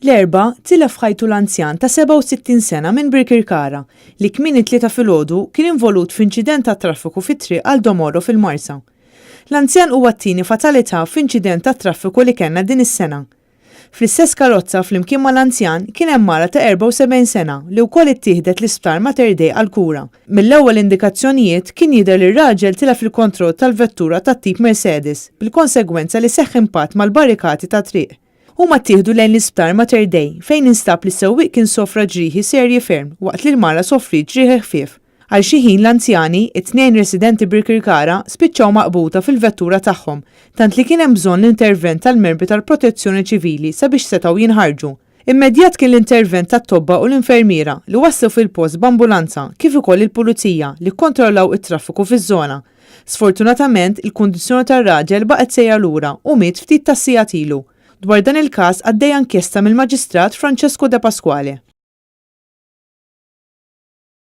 L-Erbgħa, tilef ħajtu l-anzjan ta' 67 sena minn Birkirkara li kmieni t-Tlieta filgħodu kien involut f'inċident tat-traffiku fi Triq Aldo Moro fil-Marsa. L-anzjan huwa t-tieni fatalità f'inċident tat-traffiku li kellna din is-sena. Fl-istess karozza flimkien mal-anzjan kien hemm mara ta' 74 sena li wkoll ittieħdet l-Isptar Mater Dei għall-kura. Mill-ewwel indikazzjonijiet kien jidher li r-raġel tilef il-kontroll tal-vettura tat-tip Mercedes bil-konsegwenza li seħħ impatt mal-barrikati tat-triq. Huma ttieħdu lejn l-Isptar Mater Dei fejn instab li s-sewwieq kien sofra ġrieħi serji ferm waqt li l-mara sofriet ġrieħi ħfief. Għal xi ħin l-anzjani, it-tnejn residenti Birkirkara, spiċċaw maqbuta fil-vettura tagħhom, tant li kien hemm bżonn l-intervent tal-membri tal-Protezzjoni Ċivili sabiex setgħu jinħarġu. Immedjat kien l-intervent tat-tobba u l-infermiera li waslu fil-post b'ambulanza kif ukoll il-Pulizija li kkontrollaw it-traffiku fiż-żona. Sfortunatament, il-kundizzjoni tar-raġel baqgħet sejra lura u miet ftit tas-sigħat ilu. Dwar dan il-każ għaddejja inkjesta mill-Maġistrat Francesco Depasquale.